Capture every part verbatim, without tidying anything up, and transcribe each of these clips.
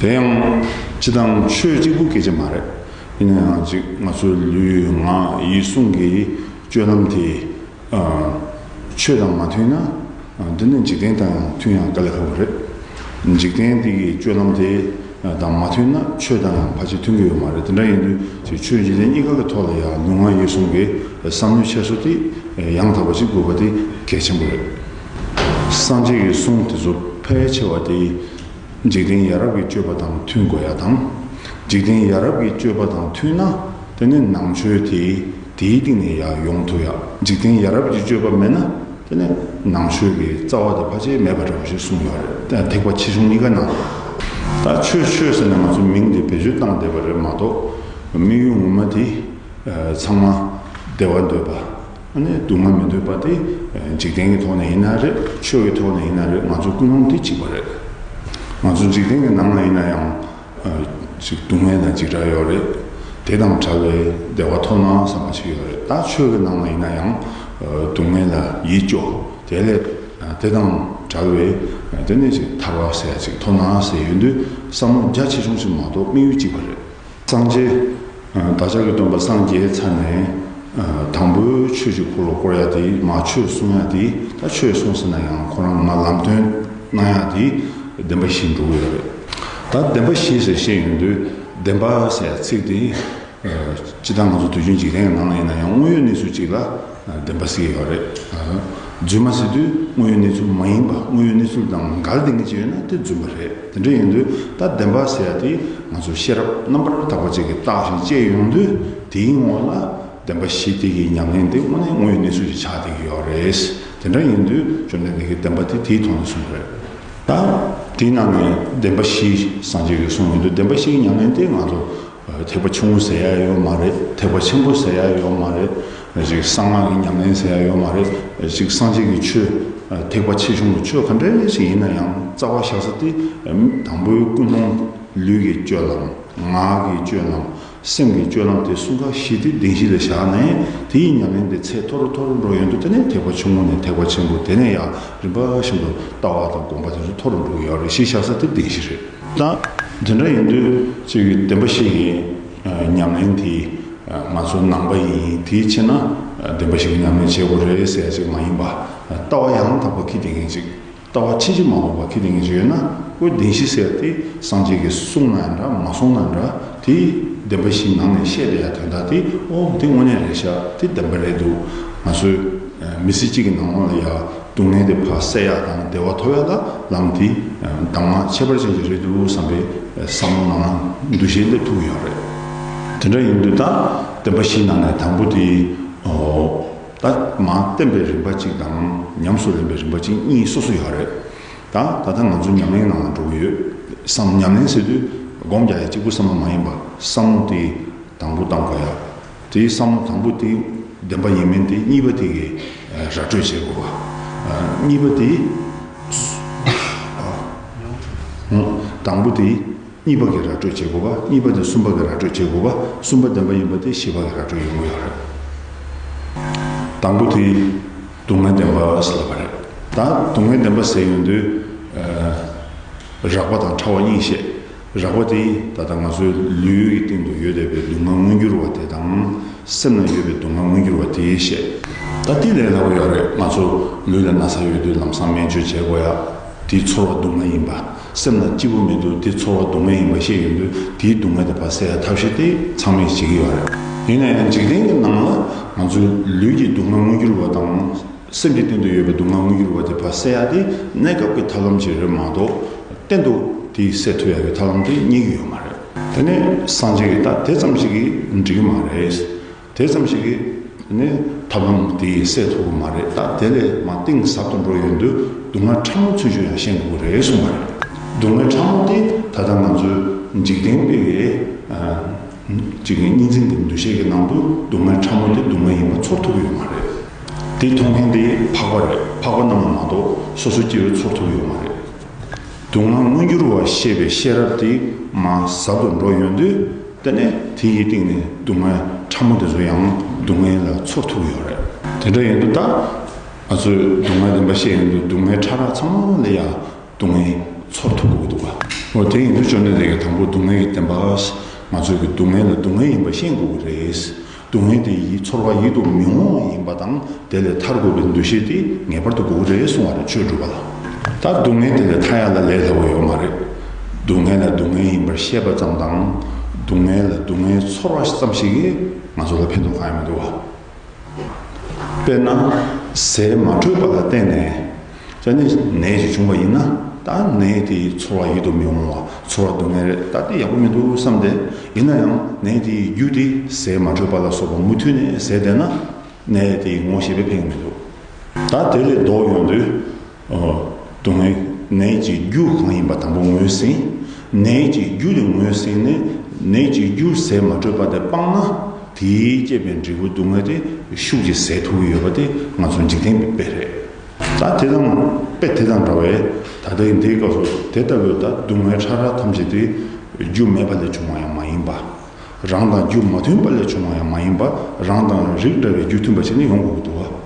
དེ་ཡང་སྤྱིར་བཏང་ཆོས་གཅིག་པུ་སྐད་ཆ་མ་རེད། ཡིན་ན་ཡང་ཅིག་ང་ཚོའི་ལུས་ངག་ཡིད་གསུམ་གྱི་སྤྱོད་ལམ་དེ་ཨ་ཆོས་དང་མ་མཐུན་ན་ཨ་འདི་ནི་འཇིག་རྟེན་དང་ཡང་མཐུན་ཡང་དཀའ་ལས་ཁག་པོ་རེད། འཇིག་རྟེན་འདི་གི་སྤྱོད་ལམ་དེ་དང་མ་མཐུན་ན་ཆོས་དང་ཡང་ཕལ་ཆེར་མཐུན་གྱི་ཡོད་མ་རེད། དེ་འདྲ་ཡིན་དུས་ཅིག་ཆོས་འཇིག་རྟེན་གཉིས་ཀ་གི་ཐོག་ལ་ཡང་ལུས་ངག་ཡིད་གསུམ་གྱི་བསམ་བློའི་འཁྱེར་སོ་དེ་ཡང་དག་པ་ཞིག་དགོས་པ་དེ་གལ་ཆེན་པོ་རེད། སངས་རྒྱས་ཀྱི་གསུང་དེ་ཚོ་ཕལ་ཆེ་བ་དེ། འཇིག་རྟེན་ཡ་རབས་ཀྱི་སྤྱོད་པ་དང་མཐུན་དགོས་ཡ་དང་། འཇིག་རྟེན་ཡ་རབས་ཀྱི་སྤྱོད་པ་དང་མཐུན་ན་དེ་ནི་ནང་ཆོས་དེ་དེའི་སྟེང་ནས་ཡར་ཡོང་ཐུབ་ཡ། འཇིག་རྟེན་ཡ་རབས་ཀྱི་སྤྱོད་པ་མེད་ན་དེ་ནི་ནང་ཆོས་ཀྱི་རྩ་བ་དེ་ཕལ་ཆེར་མེད་པ་འདྲ་བོ་ཞིག་གསུངས་ཡོད་རེད། ད་ཐེག་པ་ཆེ་ཆུང་གཉིས་ཀ་ནང་ད་ཆོས་ཆོས་ཟེར་ནས་ང་ཚོ་མིང་དེ་བེད་སྤྱོད་བཏང་བསྡད་པ་རེད་མ་གཏོགས་དམིགས་ཡུལ་ངོ་མ་དེ་ཚང་མ་བདེ་བ་འདོད་པ། ཨ་ནི་སྡུག་བསྔལ་མི་འདོད་པ་དེ་འཇིག་རྟེན་གྱི་ཐོག་ནས་ཡིན་ན་རེད། ཆོས་ཀྱི་ཐོག་ནས་ཡིན་ན་རེད། ང་ཚོ་ཀུན་སློང་དེ་གཅིག་པ་རེད། ང་ཚོ་འཇིག་རྟེན་གྱི་ནང་ལ་ཡིན་ན་ཡང་ཅིག་སྡུག་བསྔལ་དང་འཇིགས་སྐྲག་ཡོད་རེད། དེ་དང་བྲལ་བའི་བདེ་བ་ཐོབ་ན་བསམ་པ་ཞིག་ཡོད་རེད། ད་ཆོས་ཀྱི་ནང་ལ་ཡིན་ན་ཡང་སྡུག་བསྔལ་ལ་ཡིད་སྐྱོ། དེ་ལས་དེ་དང་བྲལ་བའི་དེ་ནས་ཅིག་ཐར་པ་ཟེར་ཡ་ཅིག་ཐོབ་ན་ཟེར་ཡོང་དུས་བསམ་བློ་རྒྱ་ཆེ་ཆུང་ཞིག་མ་གཏོགས་དམིགས་ཡུལ་གཅིག་པ་རེད། སངས་རྒྱས། བདག་ཅག་གི་སྟོན་པ་སངས་རྒྱས་ཚར་ནས། དང་པོའི་ཆོས་ཀྱི་འཁོར་ལོ་བསྐོར་ཡ་དེ་མ་ཆོས་གསུང་ཡ་དེ་ད་ཆོས་གསུང་ཟེར་ན་ཡང་ཁོ་རང་མ་ལམ་སྟོན་གནང་ཡ་དེ་བདེན་པ་བཞི་འགྲོ་གི་ཡོད་རེད། ད་བདེན་པ་བཞི་ཟེར་བཤད་ཡོང་དུས་བདེན་པ་ཟེར་ཡ་ཚིག་དེ། སྤྱིར་བཏང་ང་ཚོ་དུས་རྒྱུན་འཇིག་རྟེན་གྱི་ནང་ལ་ཡིན་ན་ཡང་དངོས་ཡོད་གནས་ཚུལ་གཅིག་ལ་བདེན་པ་ཟེར་གྱི་ཡོད་རེད། རྫུན་མ་ཟེར་དུས་དངོས་ཡོད་གནས་ཚུལ་མ་ཡིན་པ། དངོས་ཡོད་གནས་ཚུལ་དང་འགལ་ལྡན་གྱི་ཅིག་ཡོད་ན་དེ་རྫུན་པ་རེད། དེ་འདྲ་ཡིན་དུས་ད་བདེན་པ་ཟེར་ཡ་དེ་ང་ཚོ་ཤེས་རབ་རྣམ་པར་དག་པ་ཅིག་གིས་བརྟགས་ཤིང་དཔྱད་ཡོང་དུས་དེའི་ངོ་ལ་བདེན་པ་བཞི་དེ་གི་ཉམས་ལེན་དེ་དངོས་གནས་དངོས་ཡོད་གནས་ཚུལ་ཞིག་ཆགས་བསྡད་ཀྱི་ཡོད་རེད། དེ་འདྲ་ཡིན་དུས་བཅོམ་ལྡན་འདས་ཀྱིས་བདེན་པ་དེ་དེའི་ཐོག་ནས་གསུངས་པ་རེད། ད་དེའི་ནང་ནས་བདེན་པ་བཞི་སངས་རྒྱས་ཀྱིས་གསུངས་ཡོང་དུས་བདེན་པ་བཞི་གི་ཉམས་ལེན་དེ་ང་ཚོ་ཐེག་པ་ཆུང་ངུ་ཟེར་ཡ་ཡོད་མ་རེད། ཐེག་པ་ཆེན་པོ་ཟེར་ཡ་ཡོད་མ་རེད། ཅིག་གསང་སྔགས་ཀྱི་ཉམས་ལེན་ཟེར་ཡ་ཡོད་མ་རེད། ཅིག་སངས་རྒྱས་ཀྱི་ཆོས། ཐེག་པ་ཆེ་ཆུང་གི་ཆོས་ག་འདྲ་ཞིག་ཡིན་ན་ཡང་རྩ་བ་བཞག་ས་དེ་དང་པོའི་ཀུན་སློང་། ལུས་ཀྱི་སྤྱོད་ལམ། ངག་གི་སྤྱོད་ལམ། སེམས་ཀྱི་སྤྱོད་ལམ་དེ་གསུམ་ཀ་བཞི་དེ་བདེན་བཞི་ལ་བཞག་ནས་དེའི་ཉམས་ལེན་དེ་ཚད་མཐོ་རུ་མཐོ་རུ་འགྲོ་ཡོང་དུས་དེ་ནས་ཐེག་པ་ཆུང་ངུ་ནས་ཐེག་པ་ཆེན་པོ། དེ་ནས་ཡང་རིམ་པ་བཞིན་དུ་ལྟ་བ་དང་སྒོམ་པ་དེ་ཚོ་མཐོ་རུ་འགྲོ་གི་ཡོད་རེད། གཞི་བཞག་ས་དེ་བདེན་བཞི་རེད། ད་དེ་འདྲ་ཡིན་དུས་ཅིག་བདེན་པ་བཞི་གི་ཉམས་ལེན་དེ་ང་ཚོ་ནང་པ་ཡིན་དེའི་ཕྱིར་ན་བདེན་པ་བཞི་གི་ཉམས་ལེན་བྱེད་དགོས་རེད་ཟེར་ཡ་ཅིག་མ་ཡིན་པ། ལྟ་བ་ཡང་དག་པ་ཁྱེར་བསྡད་མཁན་ཅིག་ལྟ་བ་ཕྱིན་ཅི་མ་ལོག་པ་ཁྱེར་བསྡད་མཁན་ཅིག་ཡོད་ན་ཁོས་བདེན་བཞི་ཟེར་ཏེ་སངས་རྒྱས་ཀྱིས་གསུངས་ན་འདྲ་མ་གསུངས་ན་འདྲ་དེ་བདེན་པ་བཞིའི་ནང་ནས་བཤད་བསྡད་ཡ་དོན་དག་དེ་ཨོ་དེ་དངོས་གནས་རེད་ཤག་དེ་བདེན་པ་རེད་འདུག་ང་ཚོའི་མི་ཚེ་གཅིག་གི་ནང་ལ་ཡ་སྡུག་བསྔལ་དེ་ཕར་སེལ་ཡ་དང་བདེ་བ་ཐོབ་ཡ་ལ་ལམ་དེ་གདམས་ངག་ཁྱད་པར་ཅན་ཅིག་རེད་འདུག་བསམ་པའི་བསམ་བློ་ནང་འདུ་ཤེས་སླེབས་ཐུབ་ཀྱི་ཡོད་རེད། དེ་འདྲ་ཡིན་དུས་ད་བདེན་པ་བཞིའི་ནང་ནས་དང་པོ་དེ་ཨོ། ད་མར་བསྟན་པའི་རིམ་པ་གཅིག་དང་ཉམས་སུ་ལེན་པའི་རིམ་པ་གཅིག་གཉིས་སོ་སོ་ཡོད་རེད། ད་ད་ལྟ་ང་ཚོ་ཉམས་ལེན་ནང་ལ་འགྲོ་གི་ཡོད། བསམ་ཉམས་ལེན་ཟེར་དུས་སྒོམ་རྒྱག་ཡ་གཅིག་པུ་བསམ་བློ་མ་ཡིན་པ་བསམ་བློ་དེ་དང་པོ་བཏང་དགོས་ཡ། དེའི་བསམ་བློ་དང་པོ་དེ་བདེན་པ་ཡིན་མིན་དེ་གཉིས་པ་དེ་གི་ར་སྤྲོད་བྱེད་དགོས་པ། གཉིས་པ་དེ་དང་པོ་དེ། གཉིས་པ་གི་ར་སྤྲོད་བྱེད་དགོས་པ། གཉིས་པ་དེ་གསུམ་པ་གི་ར་སྤྲོད་བྱེད་དགོས་པ། གསུམ་པ་བདེན་པ་ཡིན་པ་དེ་བཞི་པ་གི་ར་སྤྲོད་ཡོང་གི་ཡོད་རེད། དང་པོ་དེ་སྡུག་བསྔལ་བདེན་པ་ཟེར་ལབ་པ་རེད། ད་སྡུག་བསྔལ་བདེན་པ་ཟེར་ཡོང་དུས་རགས་པ་དང་ཕྲ་བ་གཉིས་བཤད། རགས་པ་དེ་ད་ལྟ་ང་ཚོའི་ལུས་ཀྱི་སྟེང་དུ་ཡོད་བསྡད་པའི་སྡུག་བསྔལ་མངོན་གྱུར་བ་དེ་དང་སེམས་ན་ཡོད་པའི་སྡུག་བསྔལ་མངོན་གྱུར་བ་དེ་བཤད། ད་དེ་ལས་སླ་པོ་ཡོད་རེད། ང་ཚོ་ལུས་ལ་ན་ཚ་ཡོད་དུས་ལམ་སང་སྨན་བཅོས་བྱེད་དགོས་ཡ། དེ་ཚོར་བ་སྡུག་བསྔལ་ཡིན་པ། སེམས་ལ་སྐྱིད་པོ་མེད་དུས་དེ་ཚོར་བ་སྡུག་བསྔལ་ཡིན་པ་ཤེས་ཡོང་དུས་དེའི་སྡུག་བསྔལ་དེ་ཕར་སེལ་ཡ་ཐབས་ཤེས་དེ་ཚང་མས་བྱེད་ཀྱི་ཡོད་རེད། ཡིན་ན་ཡང་འཇིག་རྟེན་གྱི་ནང་ལ་ང་ཚོའི་ལུས་ཀྱི་སྡུག་བསྔལ་མངོན་གྱུར་བ་དང་སེམས་ཀྱི་སྟེང་དུ་ཡོད་པའི་སྡུག་བསྔལ་མངོན་གྱུར་བ་དེ་ཕར་སེལ་ཡ་དེ་གནས་སྐབས་ཀྱི་ཐབས་ལམ་ཅིག་རེད་མ་གཏོགས་གཏན་དུ་དེ་སེལ་ཐུབ་ཡ་གི་ཐབས་ལམ་དེ་རྙེད་ཀྱི་ཡོད་མ་རེད། དེ་ནས་སངས་རྒྱས་ཀྱིས་ད་དེ་ཙམ་ཞིག་གིས་འགྲིག་གི་མ་རེད། དེ་ཙམ་ཞིག་གིས་ནི་ཐབས་ལམ་དེ་སེལ་ཐུབ་ཀྱི་མ་རེད། ད་དེ་ལས་མར་གཏིང་ཟབ་ཏུ་འགྲོ་ཡོང་དུས་སྡུག་བསྔལ་ཕྲ་མོ་ཚུན་ཆད་ཡང་ཤེས་དགོས་ཀྱི་རེད་གསུངས་པ་རེད། སྡུག་བསྔལ་ཕྲ་མོ་དེ་ད་ལྟ་ང་ཚོའི་འཇིག་རྟེན་པའི་ཅིག་གི་གཉིས་འཛིན་གྱི་འདུ་ཤེས་ཀྱི་ནང་དུ་སྡུག་བསྔལ་ཕྲ་མོ་དེ་སྡུག་བསྔལ་ཡིན་པ་ཚོར་ཐུབ་ཀྱི་ཡོད་མ་རེད། དེ་མཐོང་མཁན་དེ་འཕགས་པ་རེད། འཕགས་པ་རྣམས་ལ་མ་གཏོགས་སོ་སོ་སྐྱེ་བོས་ཚོར་ཐུབ་ཀྱི་ཡོད་མ་རེད། སྡུག་བསྔལ་མངོན་གྱུར་བ་ཤེས་པའི་ཤེས་རབ་དེ་མར་ཟབ་ཏུ་འགྲོ་ཡོང་དུས་དེ་ནས་དེ་ཡི་སྟེང་ནས་སྡུག་བསྔལ་ཕྲ་མོ་དེ་ཚོ་ཡང་སྡུག་བསྔལ་ལ་ཚོར་ཐུབ་ཀྱི་ཡོད་རེད། དེ་འདྲ་ཡིན་དུས་ད་ང་ཚོས་སྡུག་བསྔལ་བདེན་པ་ཤེས་ཡོང་དུས་སྡུག་བསྔལ་ཕྲ་རགས་ཚང་མ་ལ་ཡང་སྡུག་བསྔལ་ ཚོར་ཐུབ་དགོས་ཀྱི་འདུག་ག་འོ་དེ་ཡིན་དུས་ཅོ་ནེ་དེ་གི་དང་པོ་སྡུག་བསྔལ་གྱི་བདེན་པ། ང་ཚོས་ཀྱི་སྡུག་བསྔལ་ལ་སྡུག་བསྔལ་ཡིན་པ་ཤེས་དགོས་ཀྱི་རེད། སྡུག་བསྔལ་དེ་ཡི་ཚོར་བ་ཡིད་དུ་མི་འོང་བ་ཡིན་པ་དང་དེ་ལས་ཐར་དགོས་པའི་འདུ་ཤེས་དེ་ངེས་པར་དུ་དགོས་ཀྱི་རེད་གསུང་བ་རེད། ཆོས་སྒྲུབ་པ་ལ། ད་སྡུག་བསྔལ་དེ་ལས་ཐར་ཡག་ལ་ལས་སླ་པོ་ཡོད་མ་རེད། སྡུག་བསྔལ་ལ་སྡུག་བསྔལ་ཡིན་པར་ཤེས་པ་ཙམ་དང་། སྡུག་བསྔལ་ལ་སྡུག་བསྔལ་ཚོར་བ་ཙམ་ཞིག་གིས་ང་ཚོ་ལ་ཕན་ཐོགས་གང་ཡང་མི་འདུག་བ། དཔེར་ན། ཟས་མ་འཕྲོད་པ་ལ་བརྟེན་ནས་ཅ་ནི་ནད་ཅིག་བྱུང་བ་ཡིན་ན། ད་ནད་དེའི་ཚོར་བ་ཡིད་དུ་མི་འོང་བ། ཚོར་བ་སྡུག་བསྔལ་རེད། ད་དེ་ཡག་པོ་མི་འདུག་བསམ་སྟེ། ཡིན་ན་ཡང་ནད་དེའི་རྒྱུ་དེ་ཟས་མ་འཕྲོད་པ་ལ་སོགས་པ་མུ་མཐུད་ནས་ཟས་བསྡད་ན། ནད་དེའི་ངོ་ཤེས་པས་ཕན་གྱི་མི་འདུག་ད་དེ་ལས་ལྡོག་ཡོང་དུས། སྡུག་བསྔལ། ནད་ཀྱི་རྒྱུ་གང་ཡིན་པ་དང་པོ་ངོས་ཟིན། ནད་ཀྱི་རྒྱུ་དེ་ངོས་ཟིན་ནས། ནད་ཀྱི་རྒྱུ་ཟས་མ་འཕྲོད་པ་དེ་སྤངས་ན། དེས་བསྐྱེད་པའི་འབྲས་བུ་སྡུག་བསྔལ་དེ་ཤུགས་ཀྱིས་ཟད་ཐུབ་ཀྱི་ཡོད་པ་དེ་ང་ཚོ་འཇིག་རྟེན་པའི་དཔེ་རེད། ད་དེ་དང་དཔེ་དེ་དང་འདྲ་བའི་ད་ལྟའི་འདིའི་སྐབས་སུ་དེ་ལྟ་བུའི་ད་སྡུག་བསྔལ་ཕྲ་རགས་ཐམས་ཅད་དེ་རྒྱུ་མེད་པ་ལས་བྱུང་བ་ཡང་མ་ཡིན་པ། རང་དང་རྒྱུ་མ་མཐུན་པ་ལས་བྱུང་བ་ཡང་མ་ཡིན་པ། རང་དང་རིགས་འདྲ་བའི་རྒྱུ་མཐུན་པ་ཞིག་ནི་ཡོང་དགོས་ཀྱི་འདུག་བ།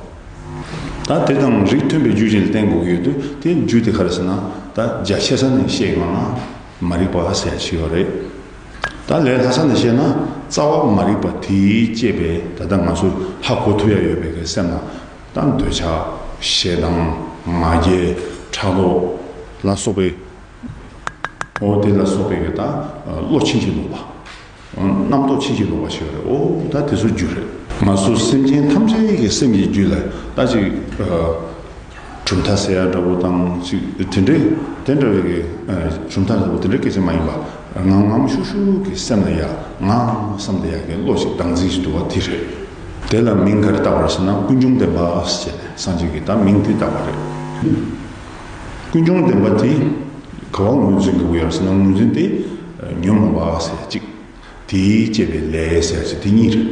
ད་དེ་དང་རིགས་མཐུན་པའི་རྒྱུ་ཅིག་ལ་བརྟེན་དགོས་ཀྱི་ཡོད་དུས། དེ་རྒྱུ་དེ་ག་རེ་ཟེར་ན། ད་རྒྱ་ཆེ་ས་ནས་བཤད་ཡོང་ན་མ་རིག་པ་ཟེར་ཡ་ཞིག་ཡོད་རེད། ད་ལས་སླ་ས་ནས་བཤད་ན། རྩ་བ་མ་རིག་པ་དེས་བསྐྱེད་པའི་ད་ལྟ་ང་ཚོ་ཧ་གོ་ཐུབ་ཡ་ཡོད་པའི་གི་སེམས་ལ། ད་འདོད་ཆགས། ཞེ་སྡང་། ང་རྒྱལ། ཕྲག་དོག་ལ་སོགས་པའི། འོ་དེ་ལ་སོགས་པའི་གི་ད་བློ་ཕྱིན་ཅི་ལོག་པ། རྣམ་རྟོག་ཕྱིན་ཅི་ལོག་པ་ཞིག་རེད། འོ་ད་དེ་ཚོ་རྒྱུ་རེད། ང་ཚོ་སེམས་ཅན་ཐམས་ཅད་ཀྱི་སེམས་ཀྱི་རྒྱུད་ལ་ད་ཅིག་གྲུབ་མཐའ་ཟེར་ཡ་འདྲ་པོ་དང་ཅིག་དེ་འདྲའི་དེ་འདྲ་བའི་གི་གྲུབ་མཐའ་འདྲ་པོ་དེ་འདྲའི་སྐད་ཆ་མ་ཡིན་པ། ངང་ངམ་ཤུགས་ཤུགས་ཀྱི་སེམས་ལ་ཡ་ང་བསམ་བསྡད་ཡ་གི་བློ་ཞིག་སྡང་འཛིན་ཞིག་འདུག་བ། དེ་རེད། དེ་ལ་མིང་ག་རེ་བཏགས་པ་རེད་ཟེར་ན། ཀུན་འབྱུང་བདེན་པ་ཟེར་ནས་སངས་རྒྱས་ཀྱིས་ད་མིང་དེ་བཏགས་པ་རེད། ཀུན་འབྱུང་བདེན་པ་དེ་ག་བ་ངོས་འཛིན་དགོས་ཀྱི་ཡོད་ཟེར་ན། ངོས་འཛིན་དེ་ཉོན་མོངས་པ་ཟེར་གཅིག་དེས་བསྐྱེད་པའི་ལས་ཟེར་གཅིག་དེ་གཉིས་རེད།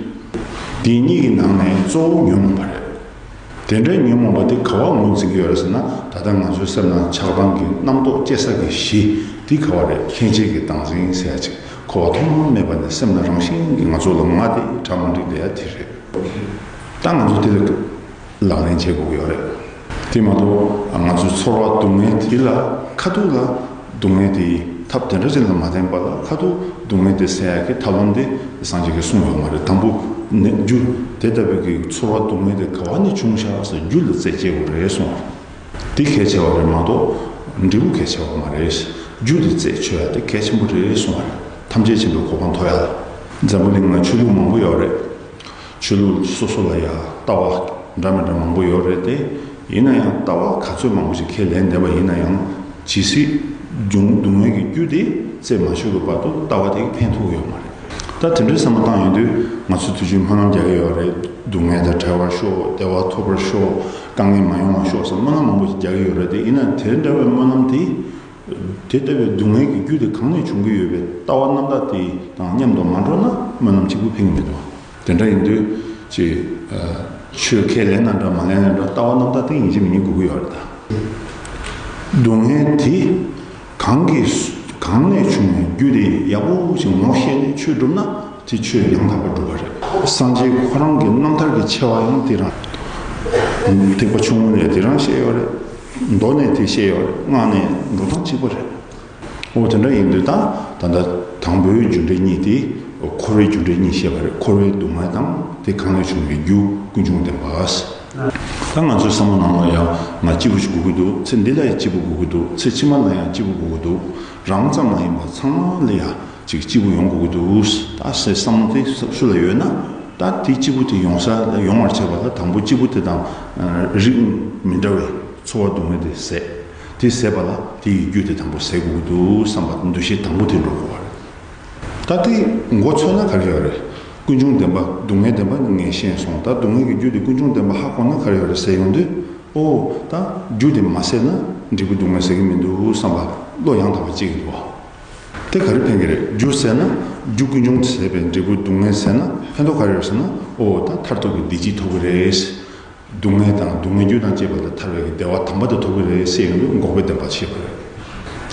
དེ་གཉིས་ཀྱི་ནང་ནས་གཙོ་བོ་ཉོན་མོངས་པ་རེད། དེ་འདྲའི་ཉོན་མོངས་པ་དེ་ག་བ་ངོས་འཛིན་གྱི་ཡོད་རེད་ཟེར་ན། ད་ལྟ་ང་ཚོའི་སེམས་ནང་ཆགས་སྡང་གི་རྣམ་རྟོག་སྐྱེ་ས་གི་གཞི་དེ་ག་བ་རེད། ལྷན་སྐྱེས་ཀྱི་བདག་འཛིན་ཟེར་གཅིག་འཁོར་བ་ཐོག་མ་མེད་པ་ནས་སེམས་ལ་རང་བཞིན་གྱིས་ང་ཚོ་ལ་ང་དེ་གྲ་མ་འགྲིག་བསྡད་ཡ་དེ་རེད། ད་ང་ཚོ་དེ་ལ་ལག་ལེན་བྱེད་དགོས་ཀྱི་ཡོད་རེད། དེ་མ་གཏོགས་ང་ཚོའི་ཚོར་བ་སྡུག་བསྔལ་དེ་ལ་ཁ་ཐུག་ལ་སྡུག་བསྔལ་དེའི་ཐབས་དེ་འདྲ་ཅིག་ལ་མ་བརྟེན་པ་ལ། ཁ་ཐུག་སྡུག་བསྔལ་དེ་སེལ་ཡག་གི་ཐབས་ལམ་དེ་སངས་རྒྱས་ཀྱིས་གསུངས་ཡོད་མ་རེད། དང་པོ་ནད་རྒྱུ་དེ་ལྟ་བུའི་གི་ཚོར་བ་སྡུག་བསྔལ་དེ་ག་བ་ནས་བྱུང་ཤག་ཟེར་རྒྱུ་ལ་རྩད་གཅོད་དགོས་རེད་གསུངས་པ་རེད། དེ་གལ་ཆེ་བ་རེད་མ་གཏོགས་འབྲས་བུ་གལ་ཆེ་བ་མ་རེད། རྒྱུ་དེ་རྩད་གཅོད་ཡ་དེ་གལ་ཆེན་པོ་རེད་གསུངས་པ་རེད། ཐམས་ཅད་མཁྱེན་པའི་གོ་འཕང་ཐོབ་ཡ་ལ། འཛམ་བུ་གླིང་ལ་ཆོས་ལུགས་མང་པོ་ཡོད་རེད། ཆོས་ལུགས་སོ་སོ་ལ་ཡ་ལྟ་བ་འདྲ་མི་འདྲ་མང་པོ་ཡོད་རེད་དེ། ཡིན་ན་ཡང་ལྟ་བ་ག་ཚོད་མང་པོ་ཞིག་ཁས་ལེན་བསྡད་པ་ཡིན་ན་ཡང་། ཇི་སྲིད་སྡུག་སྡུག་བསྔལ་གྱི་རྒྱུ་དེ་རྩད་མ་གཅོད་ཀྱི་བར་དུ་ལྟ་བ་དེ་ཕན་ཐོགས་ཡོད་མ་རེད། ད་དེ་འདྲའི་བསམ་བློ་བཏང་ཡོང་དུས་ང་ཚོ་དུས་རྒྱུན་སྨོན་ལམ་རྒྱག་གི་ཡོད་རེད། སྡུག་བསྔལ་དང་བྲལ་བར་ཤོག་བདེ་བ་ཐོབ་པར་ཤོག་དཀའ་ངལ་མ་ཡོང་བར་ཤོག་ཟེར་སྨོན་ལམ་མང་པོ་ཞིག་རྒྱག་གི་ཡོད་རེད་དེ། ཡིན་ན་དེ་འདྲ་བའི་སྨོན་ལམ་དེ། དེ་ལྟ་བུའི་སྡུག་བསྔལ་གྱི་རྒྱུ་དེ་གང་ནས་བྱུང་གི་ཡོད་པའི་ལྟ་བ་རྣམ་དག་དེ་དང་མཉམ་དུ་མ་འགྲོགས་ན་སྨོན་ལམ་གཅིག་པུ་ཕན་གྱི་མི་འདུག་དེ་འདྲ་ཡིན་དུས་ཅིག་ཆོས་ཁས་ལེན་ན་འདྲ་མ་ལེན་ན་འདྲ། ལྟ་བ་རྣམ་དག་དེ་ཡིན་གཅིག་མིན་གཅིག་དགོས་ཀྱི་ཡོད་རེད་ད། སྡུག་བསྔལ་དེ་གང་གིས་གང་ནས་བྱུང་བའི་རྒྱུ་དེ་ཡག་པོ་ཞིག་ངོ་ཤེས་ནས་ཆོས་བསྒྲུབས་ན། དེ་ཆོས་ཡང་དག་པར་སྒྲུབ་པ་རེད། སངས་རྒྱས་ཁོ་རང་གི་རྣམ་ཐར་གྱི་ཆེ་བ་ཡང་དེ་རང་། ཐེག་པ་ཆུང་ངུ་ནས་དེ་རང་བཤད་ཡོད་རེད། མདོ་ནས་དེ་བཤད་ཡོད་རེད། སྔགས་ནས་འགྲོ་སྟངས་གཅིག་པ་རེད། འོ་དེ་འདྲ་ཡིན་དུས་ད་ད་ལྟ་དང་པོའི་རྒྱུ་འབྲས་གཉིས་དེ། འཁོར་བའི་རྒྱུ་འབྲས་གཉིས་བཤད་པ་རེད། འཁོར་བའི་སྡུག་བསྔལ་དང་དེ་གང་ལས་བྱུང་བའི་རྒྱུ་ཀུན་འབྱུང་བདེན་པ། ད་ང་ཚོའི་བསམ་བློ་ནང་ལ་ཡང་ང་སྐྱིད་པོ་ཞིག་དགོས་ཀྱི་འདུག་ཚེ་འདི་ལ་ཡང་སྐྱིད་པོ་དགོས་ཀྱི་འདུག་ཚེ་ཕྱི་མ་ལ་ཡང་སྐྱིད་པོ་དགོས་ཀྱི་འདུག་རང་ཙམ་མ་ཡིན་པར་ཚང་མ་ལ་ཡང་ཅིག་སྐྱིད་པོ་ཡོང་དགོས་ཀྱི་འདུག་ད་ཟེར་བསམ་བློ་དེ་སུ་ལ་ཡོད་ན། ད་དེ་སྐྱིད་པོ་དེ་ཡོང་ས་ཡོང་བར་བྱེད་པ་ལ་དང་པོ་སྐྱིད་པོ་དེ་དང་རིགས་མི་འདྲ་བའི་ཚོར་བ་སྡུག་བསྔལ་དེ་ཟད། དེ་ཟད་པ་ལ་དེ་ཡི་རྒྱུ་དེ་དང་པོ་ཟད་དགོས་ཀྱི་འདུག་བསམ་པ་འདུ་ཤེས་དང་པོ་དེ་འགྲོ་དགོས་པ་རེད། ད་དེ་མགོ་ཚོས་ན་ག་རེ་ཡོད་རེད། ཀུན་འབྱུང་བདེན་པ། སྡུག་བསྔལ་བདེན་པ་ངས་ཤེས་སོང་། ད་སྡུག་བསྔལ་གྱི་རྒྱུ་དེ་ཀུན་འབྱུང་བདེན་པ་ཧ་གོ་ན་ག་རེ་ཡོད་རེད་ཟེར་ཡོང་དུས། ཨོ། ད་རྒྱུ་དེ་མ་ཟད་ན་འབྲས་བུ་སྡུག་བསྔལ་ཟད་ཀྱི་མི་འདུག་བསམ་པ་བློ་ཡང་དག་པ་སྐྱེ་གི་འདུག་བ། དེ་ག་རེ་ཕན་གྱི་རེད། རྒྱུ་ཟད་ན། རྒྱུ་ཀུན་འབྱུང་ཟད་པའི་འབྲས་བུ་སྡུག་བསྔལ་ཟད་ན་ཕན་ཐོགས་ག་རེ་ཡོད་ཟེར་ན། ཨོ། ད་མཐར་ཐུག་གི་བདེ་སྐྱིད་ཐོབ་ཀྱི་རེད། སྡུག་བསྔལ་དང་སྡུག་བསྔལ་རྒྱུ་དང་བཅས་པ་ལས་ཐར་བའི་བདེ་བ་དམ་པ་དེ་ཐོབ་ཀྱི་རེད་ཟེར་ཡོང་དུས་འགོག་པའི་བདེན་པ་ཤེས་པ་རེད།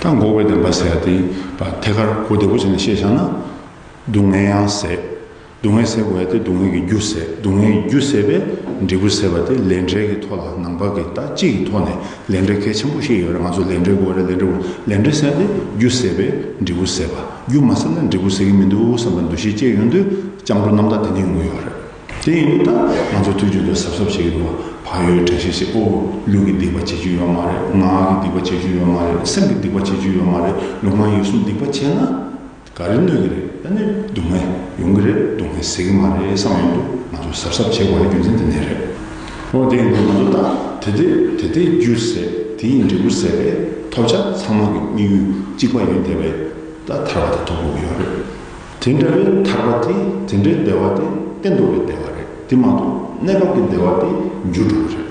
ད་འགོག་པའི་བདེན་པ་ཟེར་ཡ་དེ་ཐད་ཀར་གོ་བདེ་པོ་བྱས་ནས་བཤད་བཞག་ན། སྡུག་བསྔལ་ཡང་ཟད། སྡུག་བསྔལ་སེལ་དགོས་ཡ་དེ་སྡུག་བསྔལ་གྱི་རྒྱུ་བསལ། སྡུག་བསྔལ་གྱི་རྒྱུ་བསལ་བས་འབྲས་བུ་བསལ་བ་དེ་ལས་འབྲས་ཀྱི་ཐོག་ལ་ནང་པ་གི་ད་སྤྱི་ཡི་ཐོག་ནས་ལས་འབྲས་གལ་ཆེན་པོ་བཤད་ཡོད་རེད། ང་ཚོ་ལས་འབྲས་དགོས་རེད། ལས་འབྲས་དགོས། ལས་འབྲས་བསལ་ཏེ་རྒྱུ་བསལ་བས་འབྲས་བུ་བསལ་བ། རྒྱུ་མ་བསལ་ན་འབྲས་བུ་བསལ་གྱི་མི་འདུག་བསམ་པའི་འདུ་ཤེས་སྐྱེས་ཡོང་དུས་སྐྱབས་འགྲོ་རྣམ་དག་དེ་ནས་ཡོང་གི་ཡོད་རེད། དེ་ཡིན་དུས་ད་ང་ཚོ་དུས་རྒྱུན་དུ་གཟབ་གཟབ་བྱེད་ཀྱི་འདུག་བ། ཕ་ཡུལ་དྲན་ཤེས་བྱེད། ཨོ་ལུས་ཀྱི་སྡིག་པ་བྱེད་རྒྱུ་ཡོད་མ་རེད། ངག་གི་སྡིག་པ་བྱེད་རྒྱུ་ཡོད་མ་རེད། སེམས་ཀྱི་སྡིག་པ་བྱེད་རྒྱུ་ཡོད་མ་རེད། ལུས་ངག་ཡིད་གསུམ་སྡིག་པ་བྱས་ན། ག་རེ་གནོད་ཀྱི་རེད། ཨ་ནི་སྡུག་བསྔལ་ཡོང་གི་རེད། སྡུག་བསྔལ་ཟད་ཀྱི་མ་རེད་བསམ་ཡོང་དུས་ང་ཚོ་གཟབ་གཟབ་བྱེད་དགོས་པའི་རྒྱུ་མཚན་དེ་ནས་རེད། འོ་དེ་ཡིན་དུས་ང་ཚོ་ད་དེ་དེ་དེ་དེའི་རྒྱུ་ཟད། དེའི་འབྲས་བུ་ཟད་པའི་ཐོབ་བྱ་ཚང་མ་གི་དམིགས་ཡུལ་གཅིག་པ་ཡིན་བསྡད་པའི་ད་ཐར་པ་དེ་ཐོབ་དགོས་ཀྱི་ཡོད་རེད། དེ་འདྲ་བའི་ཐར་པ་དེ་དེ་འདྲའི་བདེ་བ་དེ་གཏན་དུ་བའི་བདེ་བ་རེད། དེ་མ་གཏོགས་གནས་སྐབས་ཀྱི་བདེ་བ་དེ་འགྱུར་འགྲོ་གི་རེད།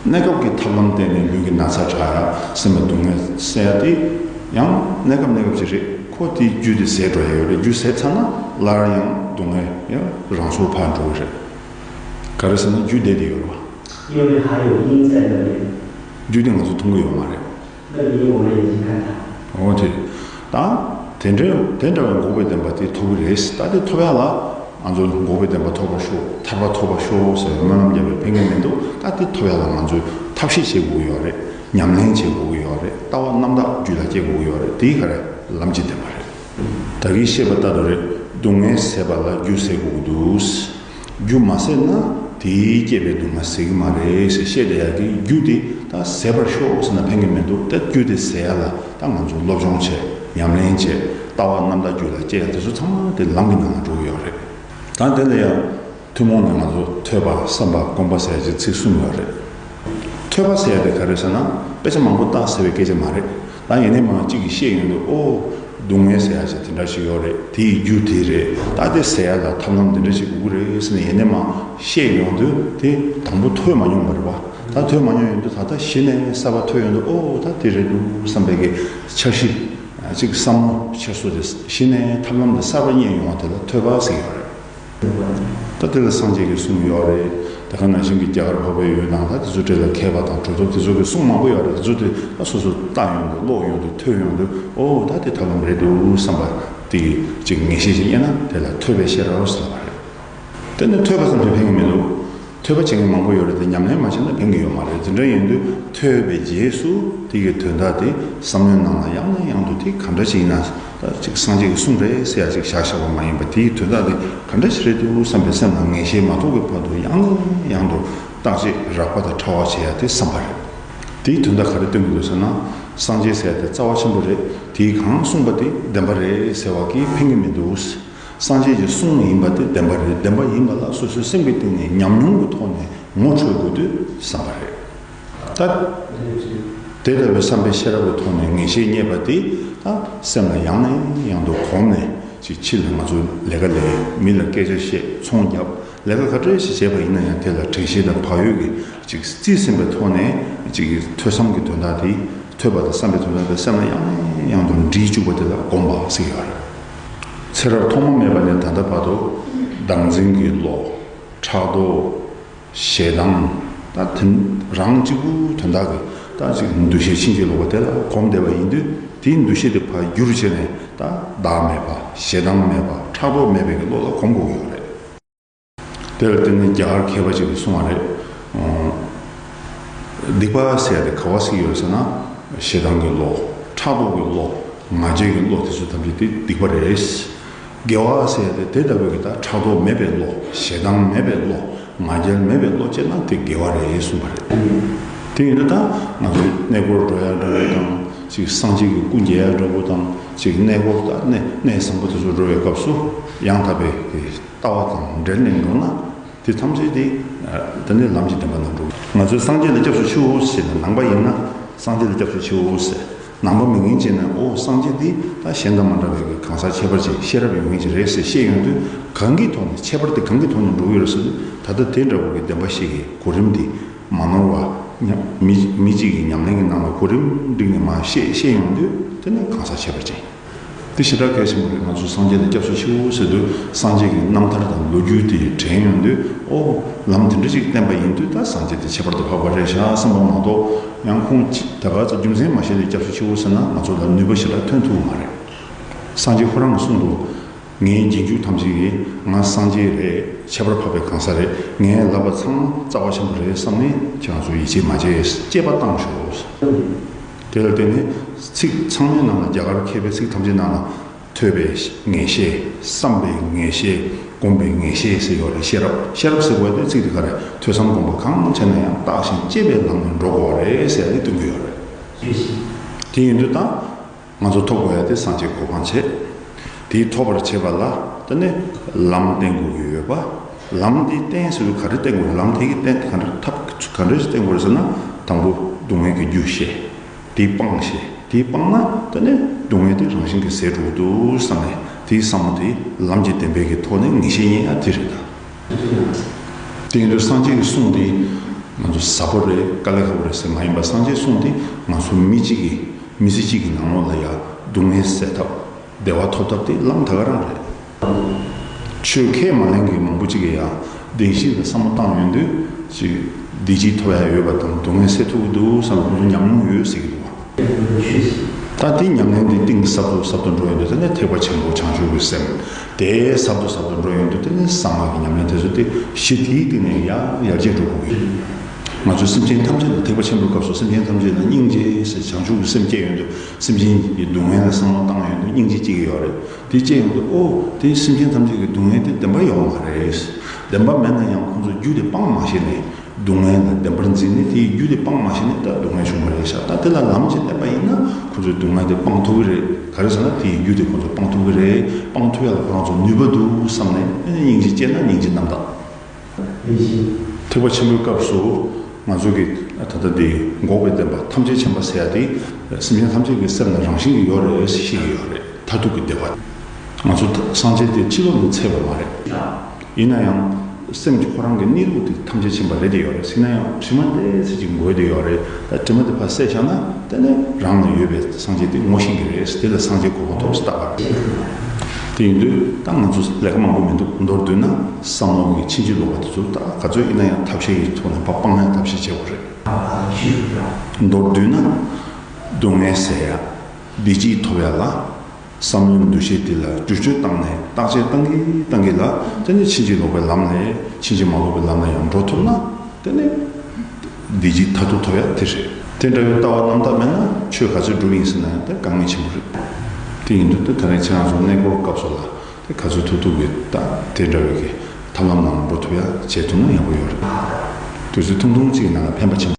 གནས་སྐབས་ཀྱི་ཐབས་ལམ་བརྟེན་ནས་ལུས་ཀྱི་ན་ཚ་དྲག་ཡ། སེམས་ལ་སྡུག་བསྔལ་སེལ་ཡ་དེ་ཡང་གནས་སྐབས་གནས་སྐབས་ཅིག་རེད། ཁོ་དེའི་རྒྱུ་དེ་ཟད་འགྲོ་ཡ་ཡོད་རེད། རྒྱུ་ཟད་ཚར་ན་སླར་ཡང་སྡུག་བསྔལ་ཡང་རང་སོར་ཕར་འགྲོ་གི་རེད། ག་རེ་ཟེར་ན་རྒྱུ་བསྡད་དེ་ཡོད་རེད་བ། 因为还有因在那边。 རྒྱུ་དེ་ང་ཚོ་མཐོང་གི་ཡོད་མ་རེད། 那个因我们已经看到。 འོ་དེ། ད་དེ་འདྲའི་དེ་འདྲ་བའི་འགོག་པའི་བདེན་པ་དེ་ཐོབ་ཀྱི་རེད། ད་དེ་ཐོབ་ཡ་ལ་ང་ཚོ་འགོག་པའི་བདེན་པ་ཐོབ་པར་ཤོག་ཐར་པ་ཐོབ་པར་ཤོག་ཟེར་བའི་སྨོན་ལམ་རྒྱབ་པའི་ཕན་གྱི་མི་འདུག་ད་དེ་ཐོབ་ཡ་ལ་ང་ཚོས་ཐབས་ཤེས་བྱེད་དགོས་ཀྱི་ཡོད་རེད། ཉམས་ལེན་བྱེད་དགོས་ཀྱི་ཡོད་རེད། ལྟ་བ་རྣམ་དག་རྒྱུད་ལ་སྐྱེ་དགོས་ཀྱི་ཡོད་རེད། དེའི་ག་རེ་ལམ་གྱི་བདེན་པ་རེད། ད་གིན་བཤད་པ་ལྟར་དུ་རེད། སྡུག་བསྔལ་ཟད་པ་ལ་རྒྱུ་ཟད་དགོས་ཀྱི་འདུག་རྒྱུ་མ་ཟད་ན་དེས་བསྐྱེད་པའི་སྡུག་བསྔལ་ཟད་ཀྱི་མ་རེད་ཟེར་བཤད་བསྡད་ཡག་གི་རྒྱུ་དེ་ད་ཟད་པར་ཤོག་ཟེར་ན་ཕན་གྱི་མི་འདུག་ད་རྒྱུ་དེ་ཟད་ཡ་ལ་ད་ང་ཚོ་སློབ་སྦྱོང་བྱས། ཉམས་ལེན་བྱས། ལྟ་བ་རྣམ་དག་རྒྱུད་ལ་སྐྱེ་ཡ་དེ་ཚོ་ཚང་མ་དེ་ལམ་གྱི་ནང་ལ་འགྲོ་གི་ཡོད་རེད། ད་དེ་ལ་ཡང་ཐུན་མོང་ནས་ང་ཚོ་ཐོས་པ་བསམ་པ་སྒོམ་པ་ཟེར་ཡ་ཅིག་ཚིག་གསུམ་ཡོད་རེད། ཐོས་པ་ཟེར་ཡ་དེ་ག་རེ་ཟེར་ན་དཔེ་ཆ་མང་པོ་བལྟས་ཟེར་བའི་སྐད་ཆ་མ་རེད། ད་ཡིན་ནའི་མ་གཅིག་གིས་བཤད་ཡོང་དུས་ཨོ། སྡུག་བསྔལ་ཟེར་ཡ་ཞིག་དེ་འདྲ་ཞིག་ཡོད་རེད། དེའི་རྒྱུ་དེ་རེད། ད་དེ་ཟེར་ཡ་ལ་ཐབས་ལམ་འདི་འདྲ་ཞིག་དགོས་ཀྱི་རེད་ཟེར་ནས་ཡིན་ནའི་མ་བཤད་ཡོང་དུས་དེ་དང་པོ་ཐོས་མ་མྱོང་བ་རེད་བ། ད་ཐོས་མ་མྱོང་ཡོང་དུས་ད་ལྟ་གཞི་ནས་གསར་པ་ཐོས་ཡོང་དུས་ཨོ་ད་དེ་རེད་འདུག་བསམ་པའི་གི་འཆར་གཞི་གཅིག་བསམ་བློ་འཆར་སོ་དེ་གཞི་ནས་ཐབས་ལམ་དེ་གསར་པ་རྙེད་ཡོང་བ་དེ་ལ་ཐོས་པ་ཟེར་གྱི་ཡོད་རེད། ད་དེ་ལ་སངས་རྒྱས་ཀྱི་གསུང་ཡོད་རེད། དེ་ག་ནང་བཞིན་གྱི་རྒྱ་གར་འཕགས་པའི་ཡུལ་ནང་ད་དེ་ཚོ་འདྲ་ལ་མཁས་པ་དང་གྲུབ་ཐོབ་དེ་ཚོ་གི་གསུང་མང་པོ་ཡོད་རེད། དེ་ཚོ་དེ་ད་སོ་སོ་བལྟ་ཡོང་དུས་ཀློག་ཡོང་དུས་ཐོས་ཡོང་དུས་ཨོ་ད་དེ་ཐབས་ལམ་རེད་འདུག་བསམ་པ་དེ་ཅིག་ངེས་ཤེས་ཅིག་རྙེད་ན་དེ་ལ་ཐོས་པའི་ཤེས་རབ་ཟེར་བ་རེད། དེ་ནི་ཐོས་པ་ཙམ་གྱིས་ཕན་གྱི་མི་འདུག་ཐོས་པ་བྱེད་མཁན་མང་པོ་ཡོད་རེད་དེ་ཉམས་ལེན་མ་བྱས་ན་ཕན་གྱི་ཡོད་མ་རེད། དེ་འདྲ་ཡིན་དུས་ཐོས་པའི་རྗེས་སུ་དེ་གི་དོན་དག་དེ་བསམ་བློའི་ནང་ལ་ཡང་ནས་ཡང་དུ་དེ་ག་འདྲ་ཞིག་ཡིན་ན་ད་ཅིག་སངས་རྒྱས་ཀྱི་གསུང་རེད་ཟེར་ཡ་ཅིག་བཞག་བཞག་པ་མ་ཡིན་པ་དེའི་དོན་དག་དེ་ག་འདྲ་ཞིག་རེད་འདུག་བསམ་པའི་སེམས་ལ་ངེས་ཤེས་མ་ཐོབ་ཀྱི་བར་དུ་ཡང་ནས་ཡང་དུ་བརྟག་དཔྱད་རགས་པ་དང་ཕྲ་བ་བྱེད་ཡ་དེ་བསམ་པ་རེད། དེའི་དོན་དག་ག་རེ་སྟོན་གྱི་འདུག་ཟེར་ན་སངས་རྒྱས་ཟེར་ཡ་དེ་རྩ་བ་ཆེན་པོ་རེད། དེས་གང་གསུངས་པ་དེ་བདེན་པ་རེད་ཟེར་བ་གིས་ཕན་གྱི་མི་འདུག་སངས་རྒྱས་ཀྱི་གསུང་ཡིན་པ་དེ་བདེན་པ་རེད། བདེན་པ་ཡིན་པ་ལ་སོ་སོའི་སེམས་ཀྱི་སྟེང་ནས་ཉམས་མྱོང་གི་ཐོག་ནས་ངོ་འཕྲོད་དགོས་དུས་བསམ་པ་རེད། ད་དེ་ལྟ་བུའི་བསམ་པའི་ཤེས་རབ་ཀྱི་ཐོག་ནས་ངེས་ཤེས་རྙེད་པ་དེ་ད་སེམས་ལ་ཡང་ནས་ཡང་དུ་གོམས་ནས་ཅིག་ཕྱི་ལ་ང་ཚོ་ལས་ཀ་ལས། མི་ལ་སྐད་ཆ་བཤད། ཚོང་རྒྱབ། ལས་ཀ་ག་འདྲ་ཞིག་བྱས་པ་ཡིན་ན་ཡང་དེ་ལ་དྲན་ཤེས་དང་བག་ཡོད་ཀྱི་ཅིག་རྩིས་ཟིན་པའི་ཐོག་ནས་ཅིག་ཐོས་བསམ་གྱི་དོན་དག་དེ། ཐོས་པ་དང་བསམ་པའི་དོན་དག་དེ་སེམས་ལ་ཡང་ནས་ཡང་དུ་འདྲིས་བཅུག་པ་དེ་ལ་སྒོམ་པ་ཟེར་གྱི་ཡོད་རེད། ཚེ་རབས་ཐོག་མ་མེད་པ་ནས་ད་ལྟ་བར་དུ་བདག་འཛིན་གྱི་བློ། ཕྲག་དོག་ཞེ་སྡང་། ད་དེ་རང་གཅིག་པུ་དོན་དག་གི་ད་ཅིག་འདུ་ཤེས་ཕྱིན་ཅི་ལོག་པ་དེ་ལ་གོམས་བསྡད་པ་ཡིན་དུས་དེའི་འདུ་ཤེས་དེ་ཕར་བསྒྱུར་བྱས་ནས་ད་བདག་མེད་པ། ཞེ་སྡང་མེད་པ། ཕྲག་དོག་མེད་པའི་གི་བློ་ལ་གོམས་དགོས་ཀྱི་ཡོད་རེད། དེ་ལ་བརྟེན་ནས་རྒྱ་གར་མཁས་པ་ཅིག་གིས་གསུངས་པ་རེད། ཨོ། སྡིག་པ་ཟེར་ཡ་དེ་ག་བ་ཟེར་གྱི་ཡོད་ཟེར་ན། ཞེ་སྡང་གི་བློ། ཕྲག་དོག་གི་བློ། ང་རྒྱལ་གྱི་བློ་དེ་ཚོ་ཐམས་ཅད་དེ་སྡིག་པ་རེད། དགེ་བ་ཟེར་ཡ་དེ་དེ་ལྟ་བུའི་གི་ད་ཕྲག་དོག་མེད་པའི་བློ། ཞེ་སྡང་མེད་པའི་བློ། ང་རྒྱལ་མེད་པའི་བློ་སྐྱེས་ན་དེ་དགེ་བ་རེད་གསུངས་པ་རེད། དེ་ཡིན་དུས་ད་ང་ཚོ་གནས་སྐོར་འགྲོ་ཡ་འདྲ་བོ་དང་། ཅིག་སངས་རྒྱས་ཀྱི་སྐུ་མཇལ་ཡ་འདྲ་བོ་དང་། ཅིག་གནས་སྐོར་ད་གནས་གནས་བཟང་པོ་དེ་ཚོ་འགྲོ་བའི་སྐབས་སུ་ཡང་དག་པའི་ལྟ་བ་དང་འབྲེལ་ནས་འགྲོ་ན། དེ་ཐམས་ཅད་དེ་དེ་ནས་ལམ་གྱི་བདེན་པ་ནང་འགྲོ། ང་ཚོས་སངས་རྒྱས་ལ་སྐྱབས་སུ་མཆིའོ་ཟེར་ནས་ནང་པ་ཡིན་ན་སངས་རྒྱས་ལ་སྐྱབས་སུ་མཆིའོ་ཟེར། ནང་པ་མིན་མཁན་བྱས་ན་ཨོ་སངས་རྒྱས་འདི་ད་གཞན་དང་མ་འདྲ་བའི་གི་གང་ཟག་ཁྱད་པར་ཅན་ཤེས་རབ་ཡོད་མཁན་ཅིག་རེད་ཟེར་བཤད་ཡོང་དུས་གང་གི་ཐོག་ནས་ཁྱད་པར་དེ་གང་གི་ཐོག་ནས་འགྲོ་གི་ཡོད་རེད་ཟེར་དུས་ད་ལྟ་དེ་འདྲ་བོ་གི་བདེན་པ་ཞིག་གི་གོ་རིམ་འདི་མ་ནོར་བ། ཉམས་མི་མི་གཅིག་གི་ཉམས་ལེན་གྱི་ནང་ལ་གོ་རིམ་བསྒྲིགས་ནས་མར་བཤད་བཤད་ཡོང་དུས་དེ་ནི་གང་ཟག་ཁྱད་པར་ཅན། དེ་ཞེ་དྲག་གལ་ཆེན་པོ་རེད། ང་ཚོ་སངས་རྒྱས་ལ་སྐྱབས་སུ་མཆིའོ་ཟེར་དུས་སངས་རྒྱས་ཀྱི་རྣམ་ཐར་དང་ལོ་རྒྱུས་དེ་དྲན་ཡོང་དུས་ཨོ་ལམ་དེ་འདྲ་ཞིག་བསྟན་པ་ཡིན་དུས་ད་སངས་རྒྱས་དེ་ཁྱད་པར་དུ་འཕགས་པ་རེད་ཤག་བསམ་པ་མ་གཏོགས་ཡང་ཁོང་ཅི་ད་ག་ཚོད་རྒྱུ་མཚན་མ་ཤེས་ཏེ་སྐྱབས་སུ་མཆིའོ་ཟེར་ན་ང་ཚོ་ལ་ནུས་པ་ཞེ་དྲག་ཐོན་ཐུབ་ཀྱི་མ་རེད། སངས་རྒྱས་ཁོ་རང་གིས་གསུངས་འདུག་ངའི་རྗེས་འཇུག་ཐམས་ཅད་ཀྱིས་ང་སངས་རྒྱས་རེད། ཁྱད་པར་འཕགས་པའི་གང་ཟག་རེད། ངས་ལབ་པ་ཚང་མ་རྩ་བ་ཆེན་པོ་རེད་བསམ་ནས་ཁྱེད་རང་ཚོ་ཡིད་ཆེས་མ་བྱེད། གཅེས་པ་བཏང་ཤོག། དེ་ལ་བརྟེན་ནས་ཚིག་ཚང་མའི་ནང་ལ། རྒྱ་གར་མཁས་པའི་ཚིག་ཐམས་ཅད་ནང་ལ་ཐོས་པའི་ངེས་ཤེས། བསམ་པའི་ངེས་ཤེས། སྒོམ་པའི་ངེས་ཤེས་ཟེར་ཡོད་རེད། ཤེས་རབ། ཤེས་རབ་ཟེར་བའི་དེ་ཚིག་དེ་ག་རེད། ཐོས་བསམ་སྒོམ་པ་གང་བྱས་ན་ཡང་བརྟགས་ཤིང་དཔྱད་པའི་ལམ་ནས་འགྲོ་དགོས་རེད་ཟེར་ཡ་དེ་སྟོན་གྱི་ཡོད་རེད། དེ་ཡིན་དུས་ད། ང་ཚོ་ཐོབ་དགོས་ཡ་དེ་སངས་རྒྱས་གོ་འཕང་བྱེད། དེ་ཐོབ་པར་བྱེད་པ་ལ་དེ་ནས་ལམ་བསྟེན་དགོས་ཀྱི་ཡོད་པ། ལམ་དེ་བསྟེན་ཟེར་དུས་ག་རེ་བསྟེན་དགོས་རེད། ལམ་དེ་གི་བསྟེན་ག་འདྲ་ཐབས་ག་འདྲ་ཞིག་བསྟེན་དགོས་རེད་ཟེར་ན། དང་པོ་སྡུག་བསྔལ་གྱི་རྒྱུ་ཤེས། དེ་སྤང་ཤེས། དེ་སྤངས་ན་དེ་ནས་སྡུག་བསྔལ་དེ་རང་བཞིན་གྱིས་ཟད་འགྲོ་གི་འདུག་བསམ་ནས། དེའི་བསམ་བློ་དེ་ལམ་གྱི་བདེན་པའི་གི་ཐོག་ནས་ངེས་ཤེས་རྙེད་ཡ་དེ་རེད་ད། དེ་ཡིན་དུས་སངས་རྒྱས་ཀྱི་གསུང་དེ་ང་ཚོ་ཟབ་པོ་རེད། དཀའ་ལས་ཁག་པོ་རེད་ཟེར་མ་ཡིན་པ། སངས་རྒྱས་གསུང་དེ་ང་ཚོ་མི་གཅིག་གི་མི་ཚེ་གཅིག་གི་ནང་ལོགས་ལ་ཡ་སྡུག་བསྔལ་སེལ་ཐབས། བདེ་བ་ཐོབ་ཐབས་དེ་ལམ་ད་ག་རང་རེད། ཆོས་ཁས་མ་ལེན་མཁན་མང་པོ་ཅིག་གིས་ཡང་བདེན་བཞི་ལ་བསམ་བློ་བཏང་ཡོང་དུས་ཅིག་བདེ་སྐྱིད་ཐོབ་ཡ་ཡོད་པ་དང་སྡུག་བསྔལ་སེལ་ཐུབ་ཀྱི་འདུག་བསམ་པའི་ཁོང་ཚོ་ཉམས་མྱོང་ཡོད་ཟེར་གྱི་འདུག་བ། ད་དེ་ཉམས་ལེན་དེ་གཏིང་ཟབ་ཏུ་ཟབ་ཏུ་འགྲོ་ཡོང་དུས། དེ་ནས་ཐེག་པ་ཆེན་པོ་བྱང་ཆུབ་ཀྱི་སེམས་དེ་ཟབ་ཏུ་ཟབ་ཏུ་འགྲོ་ཡོང་དུས། དེ་ནས་གསང་སྔགས་ཀྱི་ཉམས་ལེན་དེ་ཚོ་དེ་གཞི་དེའི་སྟེང་ནས་ཡར་ཡར་རྒྱས་འགྲོ་དགོས་ཀྱི་ཡོད། ང་ཚོ་སེམས་ཅན་ཐམས་ཅད་ལ། ཐེག་པ་ཆེན་པོའི་སྐབས་སུ་སེམས་ཅན་ཐམས་ཅད་ལ་སྙིང་རྗེ་ཟེར་བྱང་ཆུབ་ཀྱི་སེམས་སྐྱེ་ཡོང་དུས། སེམས་ཅན་གྱི་སྡུག་བསྔལ་ལ་བསམ་བློ་བཏང་ཡོང་དུས་སྙིང་རྗེ་སྐྱེ་གི་ཡོད་རེད། དེ་སྐྱེ་ཡོང་དུས། ཨོ། དེ་སེམས་ཅན་ཐམས་ཅད་ཀྱི་སྡུག་བསྔལ་དེ་བདེན་པ་ཡོད་མ་རེད། བདེན་པ་མེད་ན་ཡང་ཁོང་ཚོས་རྒྱུ་དེ་སྤང་མ་ཤེས་ནས། སྡུག་བསྔལ་ལ་བདེན་པར་འཛིན་ནས་དེའི་རྒྱུ་དེ་སྤང་མ་ཤེས་ནས་ད་སྡུག་བསྔལ་བྱུང་བ་རེད་ཤག། ད་དེ་ལ་ལམ་གཅིག་བསྟེན་པ་ཡིན་ན་ཁོང་ཚོས་སྡུག་བསྔལ་དེ་སྤང་ཐུབ་ཀྱི་རེད། ག་རེ་ཟེར་ན་དེའི་རྒྱུ་དེ་ཁོང་ཚོས་སྤང་ཐུབ་ཀྱི་རེད། སྤང་ཐུབ་ཡ་ལ་ཁོ་རང་ཚོ་ནུས་པ་འདུག་བསམ་ནས། ཨ་ནི་སྙིང་རྗེ་སྐྱེས་ན་སྙིང་རྗེ་རྣམ་དག། ཐེག་པ་ཆེན་པོའི་སྐབས་སུ་ང་ཚོ་གི་ད་ལྟ་འདི་འགོག་པའི་བདེན་པ་ཐམས་ཅད་མཁྱེན་པ་ཟེར་ཡ་དེ་སེམས་ཅན་ཐམས་ཅད་ཀྱི་སེམས་ལ་རང་བཞིན་གྱིས་ཡོད་རེད་ཟེར་ཤེས་ཀྱི་ཡོད་རེད། མཐར་ཐུག་གི་བདེ་བ། ང་ཚོ་ད་སངས་རྒྱས་དེ་ཕྱི་ལོགས་ནས་འཚོལ་བ་མ་རེད། ཡིན་ན་ཡང་སེམས་ཀྱི་ཁོ་རང་གི་གནས་ལུགས་དེ་ཐམས་ཅད་མཁྱེན་པ་རེད་དེ་ཡོད་རེད། ཟེར་ན་ཡང་དྲི་མ་ཏོག་ཙམ་ཅིག་འགོས་དེ་ཡོད་རེད། ད་དྲི་མ་དེ་ཕར་བསལ་བཞག་ན་དེ་ནས་རང་ལ་ཡོད་པའི་སངས་རྒྱས་དེ་ངོ་ཤེས་ཀྱི་རེད། དེ་ལ་སངས་རྒྱས་གོ་འཕང་ཐོབ་ཟེར་བཏགས་པ་རེད། དེ་ཡིན་དུས་ད་ང་ཚོ་ལས་ཀ་མང་པོ་མི་འདུག། མདོར་བསྡུས་ན་བསམ་བློ་གི་ཕྱིན་ཅི་ལོག་པ་དེ་ཚོ་ད་ག་ཚོད་ཡིན་ན་ཡང་ཐབས་ཤེས་ཀྱི་ཐོག་ནས་ཕར་སྤང་ཡ་ཐབས་ཤེས་བྱེད་དགོས་རེད། མདོར་བསྡུས་ན་སྡུག་བསྔལ་སེལ་ཡ། བདེ་སྐྱིད་ཐོབ་ཡ་ལ། བསམ་བློའི་འདུ་ཤེས་དེ་ལ་བསྒྱུར་བཅོས་བཏང་ནས་བརྟག་དཔྱད་བཏང་གིན་བཏང་གིན་ལ། དེ་ནས་ཕྱིན་ཅི་ལོག་པའི་ལམ་ལ། ཕྱིན་ཅི་མ་ལོག་པའི་ལམ་ལ་ཡང་འགྲོ་ཐུབ་ན། དེ་ནས་བདེ་སྐྱིད་མཐར་ཐུག་ཐོབ་ཡ་དེ་རེད། དེ་འདྲ་བའི་ལྟ་བ་རྣམ་དག་མེད་ན་ཆོས་ག་ཚོད་སྒྲུབ་ཡིན་ཟེར་ན་ཡང་དེ་དཀའ་ངལ་ཆེན་པོ་རེད། དེ་ཡིན་དུས་དེ་ད་རེས་ཁྱེད་རང་ཚོ་གནས་སྐོར་སྐབས་སུ་ལ་དེ་ག་ཚོད་ཐུབ་ཐུབ་ཀྱིས་ད་དེ་འདྲ་བའི་གི་ཐབས་ལམ་ནང་འགྲོ་ཐུབ་ཡ་བྱེད་ཐུབ་ན་ཡག་པོ་ཡོད་རེད། དུས་ཚོད་ཐུང་ཐུང་གཅིག་གི་ནང་ལ་ཕན་པ་ཆེན་པོ།